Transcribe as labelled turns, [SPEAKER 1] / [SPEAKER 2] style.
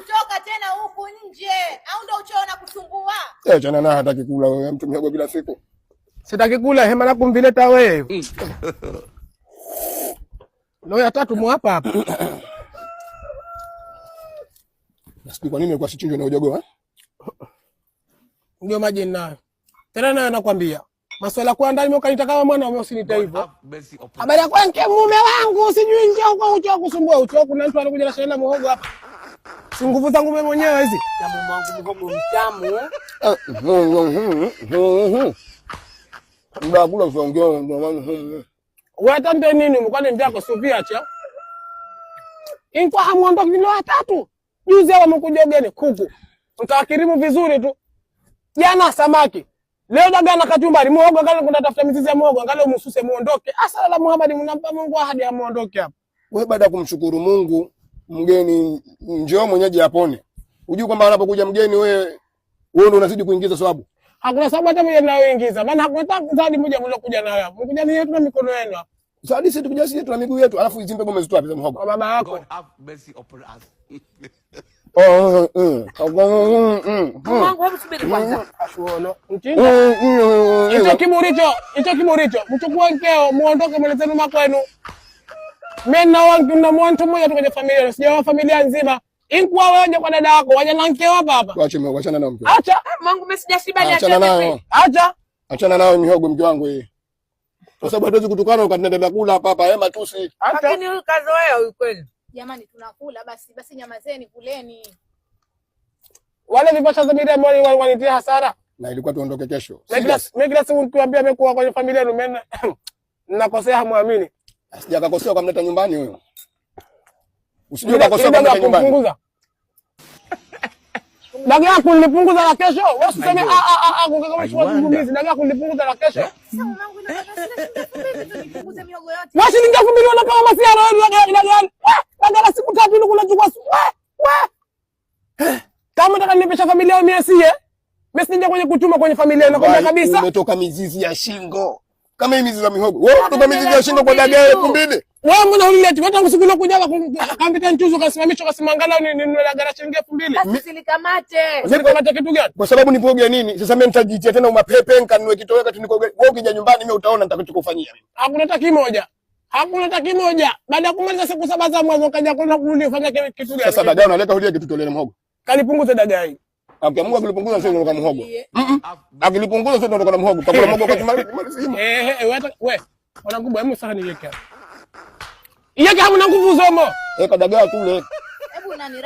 [SPEAKER 1] Kutoka tena huku nje au ndo uchoona kusumbua?
[SPEAKER 2] Eh, chana na hataki kula wewe mtu mihogo kila siku.
[SPEAKER 3] Sitaki kula hema na kumvileta wewe. Leo ya tatu mu hapa hapa.
[SPEAKER 2] Na sijui kwa nini nilikuwa sichinjwe na ujogo eh?
[SPEAKER 3] Ndio maji ninayo. Tena nayo nakwambia. Maswala kwa ndani ukanita kama mwana usinite hivyo. Habari yako nke mume wangu sijui nje huko ucho kusumbua ucho kuna mtu anakuja na shela muhogo hapa. Si nguvu zangu mimi mwenyewe hizi.
[SPEAKER 4] Ya mume wangu muhogo mtamu.
[SPEAKER 2] Muda kula usiongee ndio maana.
[SPEAKER 3] Wewe tambe nini mkwani mvyako suvia cha. Inkwa hamuondoki ni watatu. Juzi hao wamekuja ugeni kuku. Mtawakirimu vizuri tu. Jana samaki. Leo dagaa na kachumbari, muhogo angalau kuna tafuta mizizi ya muhogo, angalau mususe muondoke. Asala la Muhammad mnampa Mungu ahadi ya muondoke hapa.
[SPEAKER 2] Wewe baada ya kumshukuru Mungu, mgeni njoo mwenyeji apone. Unajua kwamba anapokuja mgeni wewe wewe ndio unazidi kuingiza sababu.
[SPEAKER 3] Hakuna sababu hata moja mnayoingiza. Maana hakuna hata zawadi moja mliokuja nayo hapo. Mkuja ni yetu na mikono yenu hapa.
[SPEAKER 2] Zawadi sisi tukuja sisi tuna miguu yetu, alafu hizi mbegu umezitoa wapi za muhogo?
[SPEAKER 3] Kwa baba yako.
[SPEAKER 5] God have mercy upon us.
[SPEAKER 2] Oh, mm, mm, mm,
[SPEAKER 4] Mume wangu hebu subiri kwanza.
[SPEAKER 3] Ashuono. Mchinja. Hicho kiburicho, hicho kiburicho. Mchukue mkeo, muondoke mwelezeni makwenu. Mimi na wangu na mtu mmoja tu kwenye familia, sijawa familia nzima. Inkuwa wewe kwa dada yako, waje na mkeo hapa hapa.
[SPEAKER 2] Wache mhogo, achana nao mke.
[SPEAKER 3] Acha,
[SPEAKER 4] Mume wangu mimi sijashiba ni
[SPEAKER 2] Achana nayo.
[SPEAKER 3] acha.
[SPEAKER 2] Achana nayo mihogo mke wangu hii. Kwa sababu hatuwezi kutukana ukatuendelea kula hapa hapa, hema tusi.
[SPEAKER 3] Acha.
[SPEAKER 4] Lakini huyu kazoea huyu kweli.
[SPEAKER 1] Jamani, tunakula basi basi, nyamazeni, kuleni.
[SPEAKER 3] Wale vipasha za bidhaa wale wanitia hasara.
[SPEAKER 2] Na ilikuwa tuondoke kesho.
[SPEAKER 3] Mimi kila siku nikiwaambia amekuwa kwenye familia yenu mimi nakosea hamuamini.
[SPEAKER 2] Sijakakosea ukamleta nyumbani huyo. Usijue ukakosea ukamleta nyumbani.
[SPEAKER 3] Kumpunguza. Dagaa yako nilipunguza la kesho. Wewe usiseme a a a a kama chukua kigumizi. Dagaa yako nilipunguza la kesho.
[SPEAKER 1] Sasa mume wangu inataka sina shilingi 2000 tu nipunguze mihogo yote.
[SPEAKER 3] Wewe shilingi 2000 unapewa masiara wewe dagaa dagaa. Dagaa la siku tatu ndio unachukua. Wewe. Kama nataka nilipisha familia yao mimi sie. Mimi sija kwenye kuchuma kwenye familia nakwambia kabisa.
[SPEAKER 2] Umetoka mizizi ya shingo. Kama hii mizizi ya mihogo. Wewe umetoka mizizi ya shingo kwa dagaa 2000.
[SPEAKER 3] Wewe mbona ulileti? Wewe tangu siku ile kuja kampita nchuzo kasimamisha kasema angalau ni ninunue dagaa la shilingi 2000.
[SPEAKER 4] Basi silikamate.
[SPEAKER 3] Usikamate kitu gani?
[SPEAKER 2] Kwa sababu nipoge nini? Sasa mimi nitajitia tena umapepe nkanunue kitoweka tu nikoge. Wewe ukija nyumbani mimi utaona nitakachokufanyia mimi.
[SPEAKER 3] Hakuna hata kimoja. Hakuna hata kimoja. Baada ya kumaliza siku 7 za mwezi ukaja kwenda kurudi fanya kitu gani?
[SPEAKER 2] Sasa dagaa unaleta hulia kitu tolee mhogo.
[SPEAKER 3] Kanipunguze dagaa hii.
[SPEAKER 2] Akia Mungu akilipunguza sio ndio mhogo. Akilipunguza sio ndio mhogo. Takula mhogo kwa kimali kimali.
[SPEAKER 3] Eh eh wewe wewe. Mwana kubwa hebu sasa niweke hapa. Iweke hamna nguvu zomo.
[SPEAKER 2] Weka dagaa tule.
[SPEAKER 1] Hebu nani